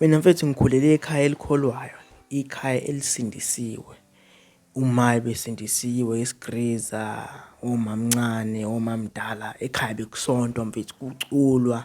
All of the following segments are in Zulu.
Mina mfethu ngikhulele ekhaya elikholwayo, ikhaya elisindisiwe. Uma ebesindisiwe isigriza, omamncane, omamdala, ekhaya bekusontwa mfethu kuculwa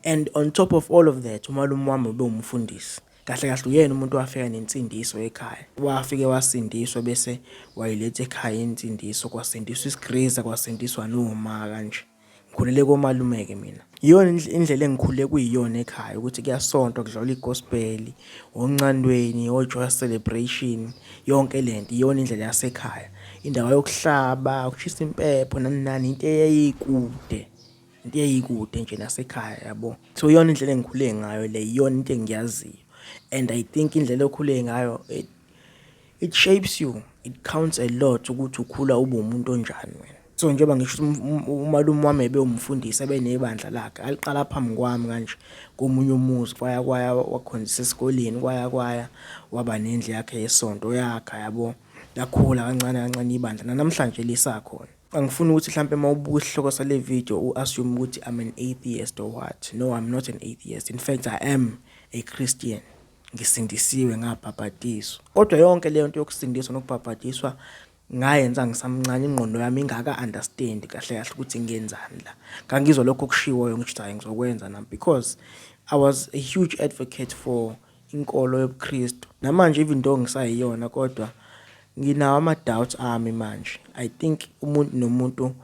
and on top of all of that umalume wami ubewumfundisi. Kahle kahle uyena umuntu owafika nensindiso ekhaya. Wafike wasindiswa bese wayiletha ekhaya insindiso, kwasindiswa isigriza, kwasindiswa noma kanje. Ngikhulele komalume-ke mina. Iyona indlela engikhule kuyiyona ekhaya ukuthi kuyasontwa kudlalwa i-gospel, oncandweni, o-joyous celebration, yonke lento iyona indlela yasekhaya. Indawo yokuhlaba, ukushisa impepho nani nani into eyayikude, into eyayikude nje nasekhaya yabo. So iyona indlela engikhule ngayo le, iyona into engiyaziyo and I think indlela okhule ngayo it shapes you, it counts a lot ukuthi ukhula ube umuntu onjani wena. So njengoba ngisho ukuthi umalume wami ebewumfundisi ebenebandla lakhe aliqala phambi kwami kanje komunye umuzi kwaya kwaya wakhonzisa esikoleni kwaya kwaya waba nendlu yakhe yesonto yakha yabo, lakhula kancane kancane ibandla nanamhlanje lisakhona. Angifuni ukuthi mhlampe uma ubuka isihloko sale video u-assume ukuthi I'm an atheist or what. No, I'm not an atheist. In fact, I am a Christian. Ngisindisiwe ngabhabhadiswa. Kodwa yonke leyo nto yokusindiswa nokubhabhadiswa ngayenza ngisamncane, ingqondo yami ingaka-understand kahle kahle ukuthi ngiyenzani la. Ngangizwa lokho okushiwoyo ngisho ukuthi hhayi ngizokwenza nami because I was a huge advocate for inkolo yobuKristu. Namanje even though ngisayiyona kodwa nginawo ama-doubts ami manje. I think umuntu nomuntu,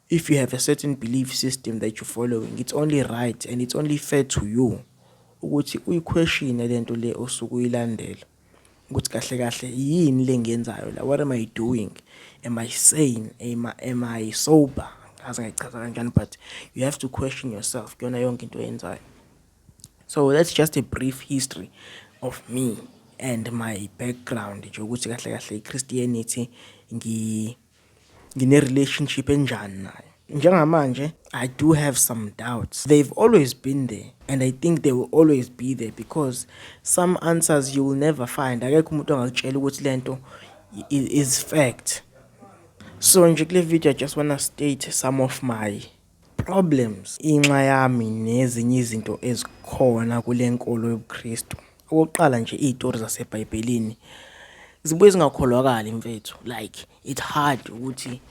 if you have a certain belief system that you're following, it's only right and it's only fair to you ukuthi uyi-question-e lento le osuke uyilandela. Ukuthi kahle kahle yini le engiyenzayo la, what am I doing? Am I sane? Am I sober? Angazi ngayichaza kanjani but you have to question yourself kuyona yonke into oyenzayo. So that's just a brief history of me and my background nje ukuthi kahle kahle i-Christianity ngine-relationship enjani nayo. Njengamanje I do have some doubts. They've always been there and I think they will always be there because some answers you will never find. Akekho umuntu ongakutshela ukuthi lento is fact. So nje kule video I just wanna state some of my problems, inxa yami nezinye izinto ezikhona kule nkolo yobuKristu. Okokuqala nje, iy'tori zaseBhayibhelini zibuye zingakholwakali mfethu, like it's hard ukuthi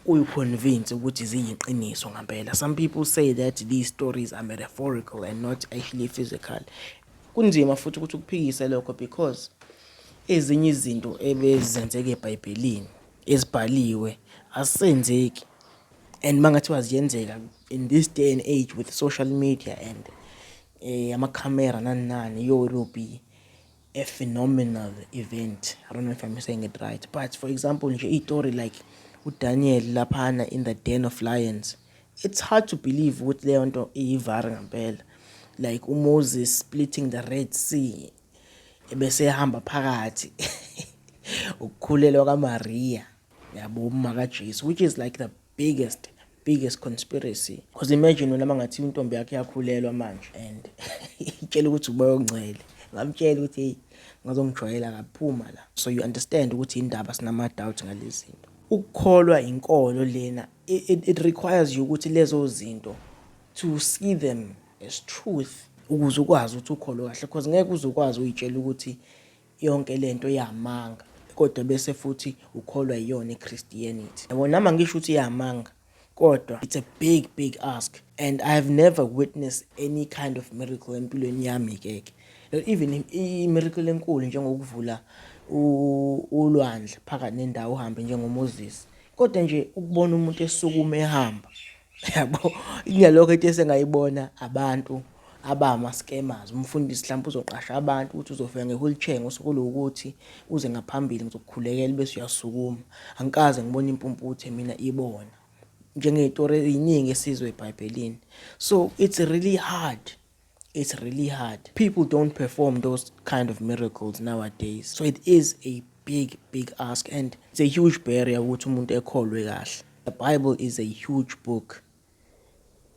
uyi-convince ukuthi ziyiqiniso ngampela. Some people say that these stories are metaphorical and not actually physical. Kunzima futhi ukuthi ukuphikise lokho because ezinye izinto ebezenzeka eBhayibhelini ezibhaliwe azisenzeki and mangathiwa ziyenzeka in this day and age with social media and amakhamera nani nani, yo, it will be a phenomenal event. I don't know if I'm saying it right, but for example nje iy'tori like uDaniel laphana in the den of lions, it's hard to believe ukuthi leyo nto iyivari ngampela. Like uMoses splitting the Red Sea ebese ehamba phakathi, ukukhulelwa kaMaria yabo, umama kaJesu, which is like the biggest conspiracy, because imagine wena mangathiwa intombi yakhe yakhulelwa manje and itshela ukuthi umoya ongcwele ngamtshela ukuthi hey, ngazongijwayela kaphuma la. So you understand ukuthi indaba sinama-doubt ngalezi zinto. Ukukholwa inkolo lena, it requires you ukuthi lezo zinto to see them as truth ukuze ukwazi ukuthi ukholwe kahle, because ngeke uze ukwazi uyitshela ukuthi yonke lento iyamanga kodwa bese futhi ukholwa iyona i-Christianity yabo. Nami angisho ukuthi iyamanga kodwa it's a big big ask and I have never witnessed any kind of miracle empilweni yami ke, not even i-miracle enkulu njengokuvula ulwandle phakathi nendawo uhambe njengoMoses, kodwa nje ukubona umuntu esukuma ehamba yabo, ingalokho into esengayibona abantu abama-scammers. Umfundisi mhlawumbe uzoqasha abantu ukuthi uzofika nge-wheelchair ngosuku oluwukuthi, uze ngaphambili ngizokukhulekela, bese uyasukuma. Angikaze ngibone impumputhe mina ibona njengey'tori ey'ningi esizwe eBhayibhelini. So it's really hard, it's really hard. People don't perform those kind of miracles nowadays, so it is a big big ask and it's a huge barrier ukuthi umuntu ekholwe kahle. The Bible is a huge book.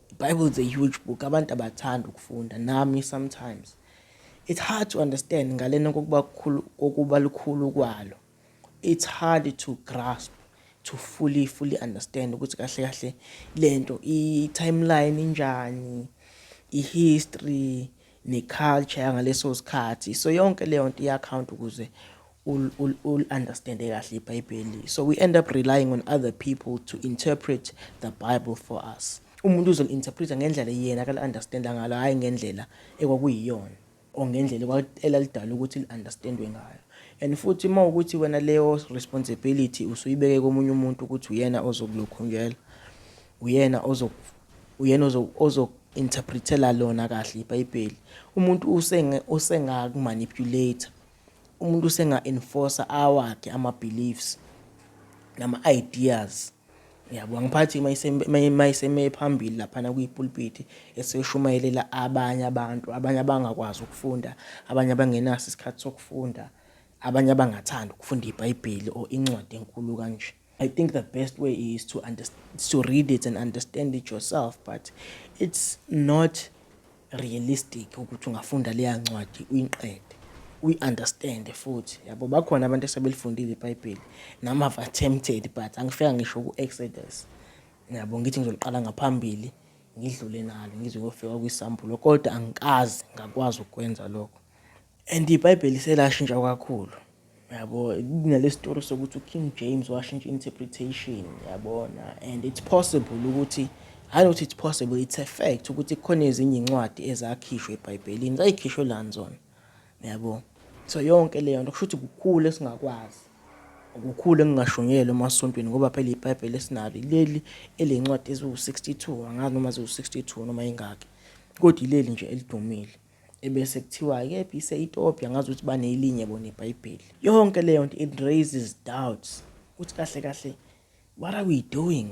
The Bible is a huge book. Abantu abathanda ukufunda, nami sometimes it's hard to understand ngalena kokuba kukhulu, kokuba lukhulu kwalo. It's hard to grasp, to fully understand ukuthi kahle kahle lento i-timeline injani, i-history. ne-culture yangaleso sikhathi. So yonke leyo nto iya-count ukuze ul-understand-e kahle iBhayibheli. So we end up relying on other people to interpret the Bible for us. Umuntu uzoli-interpret-a ngendlela yena akali-understand-a ngalo, hhayi ngendlela ekwakuyiyona or ngendlela elalidala ukuthi li-understand-we ngayo. And futhi uma wukuthi wena leyo responsibility usuyibeke komunye umuntu ukuthi uyena ozokulokhunjela, uyena uyena ozoku-interpret-ela lona kahle iBhayibheli, umuntu usengaku-manipulate-a, umuntu usenga-enforce-a awakhe ama-beliefs nama-ideas, yabo. Angiphathi mayiseme phambili laphana kwipulpiti eseshumayelela abanye abantu, abanye abangakwazi ukufunda, abanye abangenaso isikhathi sokufunda, abanye abangathandi ukufunda iBhayibheli or incwadi enkulu kanje. I think the best way is to read it and understand it yourself, but it's not realistic ukuthi ungafunda leya ncwadi uyiqede, uyi-understand-e futhi, yabo. Bakhona abantu asebelifundile iBhayibheli, nami I've attempted, but angifika ngisho ku-Exodus, yabo, ngithi ngizoliqala ngaphambili ngidlule nalo ngize ngiyofika kwisambulo, kodwa angikaze ngakwazi ukukwenza lokho. And iBhayibheli selashintsha kakhulu, yabo. Kunale story sokuthi u-King James washintsha interpretation, yabona, and it's possible ukuthi, hhayi ukuthi it's possible, it's a fact ukuthi kukhona ezinye iy'ncwadi ezakhishwa eBhayibhelini, zay'khishwelani zona, yabo? So yonke leyo nto kusho ukuthi kukhulu esingakwazi, kukhulu ekungashunyayelwa emasontweni ngoba phela iBhayibheli esinalo ileli eley'ncwadi eziwu-62, angazi noma ziwu-62 noma yingaki, kodwa ileli nje elidumile. Ebese kuthiwa-ke ise-Ethiopia, angazi ukuthi banelinye bona iBhayibheli. Yonke leyo nto, it raises doubts ukuthi kahle kahle, what are we doing?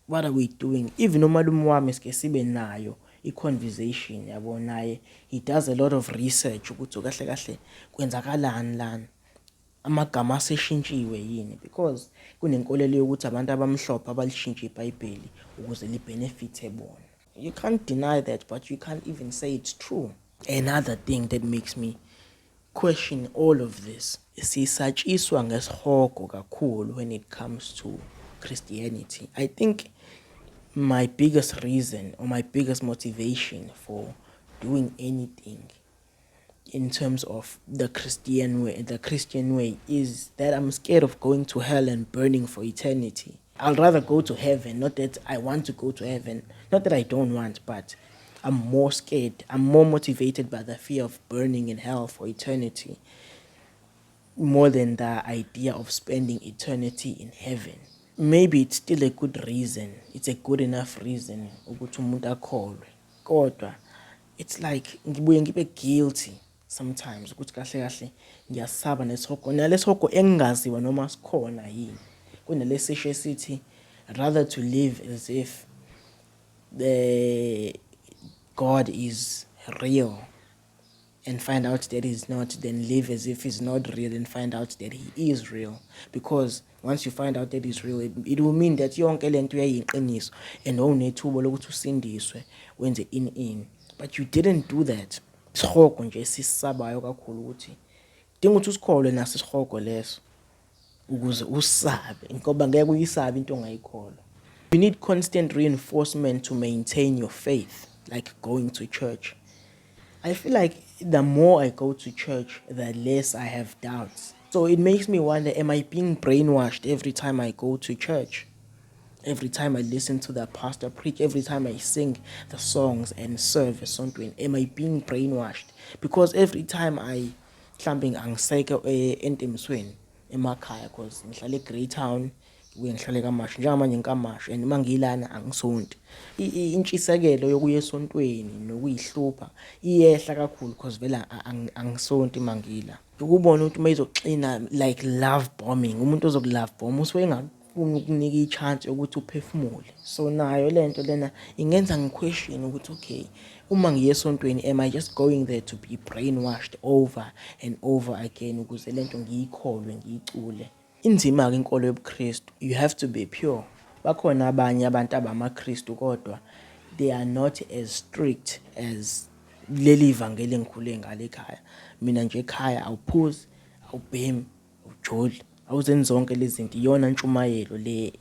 What are we doing? Even umalume wami sike sibe nayo i-conversation, yabo, naye he does a lot of research ukuthi kahle kahle kwenzakalani lana, amagama aseshintshiwe yini, because kunenkolelo yokuthi abantu abamhlophe abalishintsha iBhayibheli ukuze li-benefit-e bona. You can't deny that, but you can't even say it's true. Another thing that makes me question all of this, sisatshiswa ngesihogo kakhulu when it comes to Christianity. I think my biggest reason or my biggest motivation for doing anything in terms of the Christian way is that I'm scared of going to hell and burning for eternity. I'd rather go to heaven, not that I want to go to heaven, not that I don't want, but I'm more scared. I'm more motivated by the fear of burning in hell for eternity more than the idea of spending eternity in heaven. Maybe it's still a good reason. It's a good enough reason ukuthi umuntu akholwe. Kodwa it's like ngibuye ngibe guilty sometimes ukuthi kahle kahle ngiyasaba nesihogo, nalesihogo engingaziwa noma sikhona yini. Kunalesisho esithi rather to live as if the God is real and find out that he's not than live as if he's not real and find out that he is real, because once you find out that he's real, it will mean that yonke lento yayiyiqiniso and wawunethuba lokuthi usindiswe, wenze in, but you didn't do that. Isihogo nje esisabayo kakhulu ukuthi kudinga ukuthi usikholwe naso isihogo leso ukuze usabe, ngoba ngeke uyisabe into ongayikholwa. You need constant reinforcement to maintain your faith, like going to church. I feel like the more I go to church, the less I have doubts. So it makes me wonder, am I being brainwashed every time I go to church? Every time I listen to the pastor preach, every time I sing the songs and serve esontweni, am I being brainwashed? Because every time I, mhlambe angisekho entemisweni emakhaya, 'cause ngihlala eGreytown, ngibuye ngihlale KwaMashu, njengamanje ngikaMashu, and uma ngilana angisonti. Intshisekelo yokuya esontweni nokuyihlupha iyehla kakhulu 'cause vele angisonti uma ngila. Ukubona ukuthi uma izoxina like love bombing, umuntu ozoku-love bomb usuke engafuni ukukunika i-chance yokuthi uphefumule. So nayo lento lena ingenza ngi-question ukuthi, okay, uma ngiya esontweni, am I just going there to be brainwashed over and over again ukuze lento ngiyikholwe, ngiyicule? Inzima-ke inkolo yobuKristu, you have to be pure. Bakhona abanye abantu abamaKristu kodwa they are not as strict as leli vangeli engikhule ngalo ekhaya. Mina nje ekhaya awuphuzi, awubhemi, awujoli, awuzenzi zonke lezi zinto. Iyona ntshumayelo le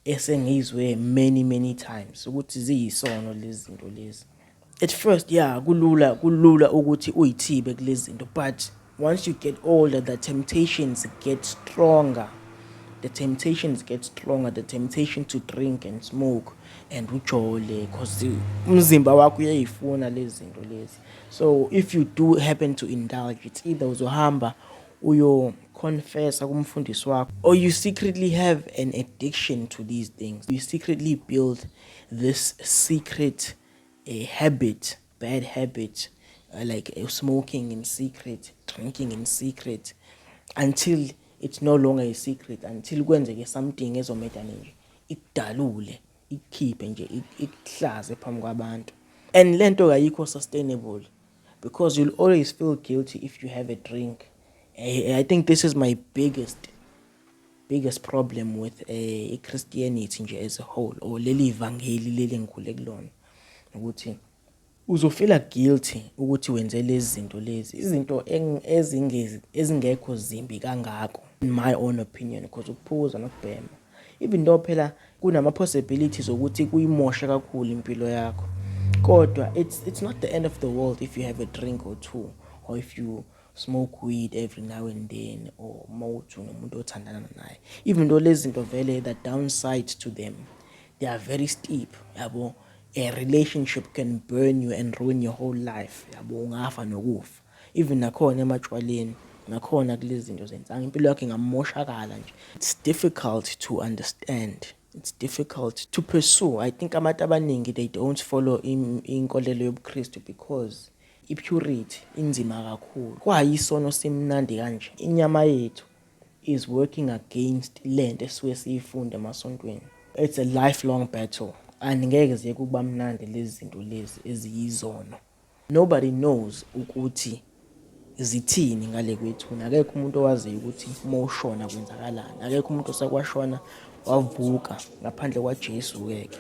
esengiyizwe many many times ukuthi ziyisono lezi zinto lezi. At first, yeah, kulula, kulula ukuthi uyithibe kulezi zinto, but once you get older, the temptations get stronger. The temptations get stronger, the temptation to drink and smoke and ujole, 'cause umzimba wakho uyayifuna lezi zinto lezi. So if you do happen to indulge, it's either uzohamba uyo confessa kumfundisi wakho or you secretly have an addiction to these things. You secretly build this secret a habit, bad habit, like smoking in secret, drinking in secret, until it's no longer a secret, until kwenzeke something ezomedane nje ikudalule, ikukhiphe nje, ikuhlaze phambi kwabantu. And lento ayikho sustainable because you'll always feel guilty if you have a drink. I think this is my biggest problem with Christianity nje as a whole, or leli ivangeli leli engikhule kulona, ukuthi uzofila guilty ukuthi wenze lezi zinto lezi, izinto ezingezi ezingekho zimbi kangako in my own opinion, because ukuphuza nokubhema, even though phela kunama possibilities ukuthi kuyimosha kakhulu impilo yakho, kodwa it's not the end of the world if you have a drink or two, or if you smoke weed every now and then, or mawuthi unomuntu othandana naye, even though lezi zinto vele, the downside to them, they are very steep, yabo. A relationship can burn you and ruin your whole life, yabo, ungafa nokufa. Even nakhona ematshwaleni, nakhona kulezi zinto zensangu, impilo yakho ingamoshakala nje. It's difficult to understand, it's difficult to pursue. I think abantu abaningi, they don't follow inkolelo yobuKristu because i-purity inzima kakhulu. Kwayisono simnandi kanje, inyama yethu is working against lento esuke siyifunda emasontweni. It's a lifelong battle and ngeke ziye kuba mnandi lezi zinto lezi eziyizono. Nobody knows ukuthi zithini ngale kwethuna. Akekho umuntu owaziyo ukuthi uma ushona kwenzakalani. Akekho umuntu osekwashona wavuka ngaphandle kwaJesu-ke ke,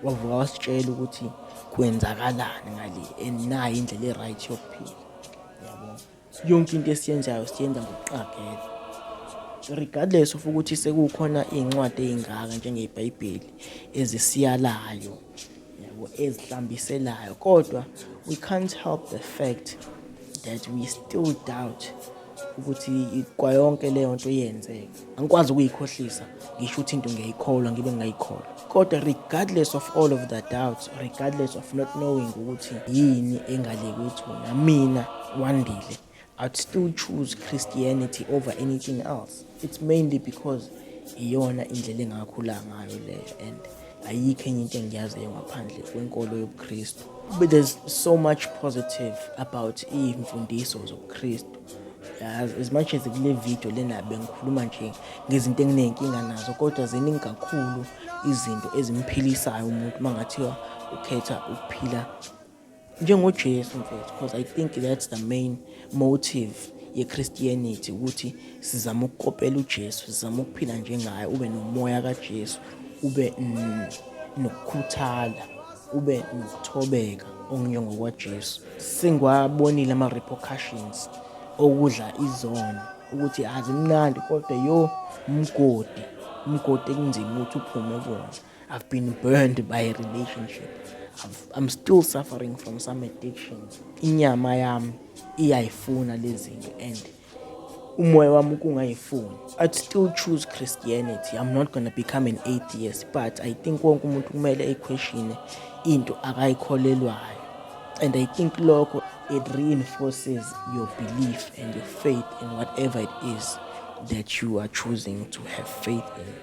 wavuka wasitshela ukuthi kwenzakalani ngale and nayi indlela e-right yokuphila, yabo. Yonke into esiyenzayo siyenza ngokuqagela, regardless of ukuthi sekukhona iy'ncwadi ey'ngaka njengeBhayibheli ezisiyalayo, yabo, ezihlambiselayo, kodwa we can't help the fact that we still doubt ukuthi kwayonke leyo nto iyenzeka. Angikwazi ukuyikhohlisa ngisho ukuthi into ngiyayikholwa ngibe ngingayikholwa, kodwa regardless of all of the doubts, regardless of not knowing ukuthi yini engale kwethuna, mina Wandile, I'd still choose Christianity over anything else. It's mainly because iyona indlela engakhula ngayo leyo and ayikho enye into engiyaziyo ngaphandle kwenkolo yobuKristu. But there's so much positive about iy'mfundiso zobuKristu. As much as kule video lena bengikhuluma nje ngezinto enginey'nkinga nazo, kodwa ziningi kakhulu izinto ezimphilisayo umuntu uma ngathiwa ukhetha ukuphila njengoJesu, mfethu, because I think that's the main motive ye-Christianity, ukuthi sizama ukukopela uJesu, sizama ukuphila njengaye, ube nomoya kaJesu, ube nokukhuthala, ube nokuthobeka okunjengokwaJesu. Sengiwabonile ama-repercussions okudla izono, ukuthi azimnandi, kodwa yo, umgodi, umgodi ekunzima ukuthi uphume kuwona. I've been burned by a relationship. I'm still suffering from some addictions. Inyama yami iyayifuna lezi zinto and umoya wami kungayifuni. I'd still choose Christianity. I'm not gonna become an atheist, but I think wonke umuntu kumele ayi-questione into akayikholelwayo. And I think lokho, it reinforces your belief and your faith in whatever it is that you are choosing to have faith in.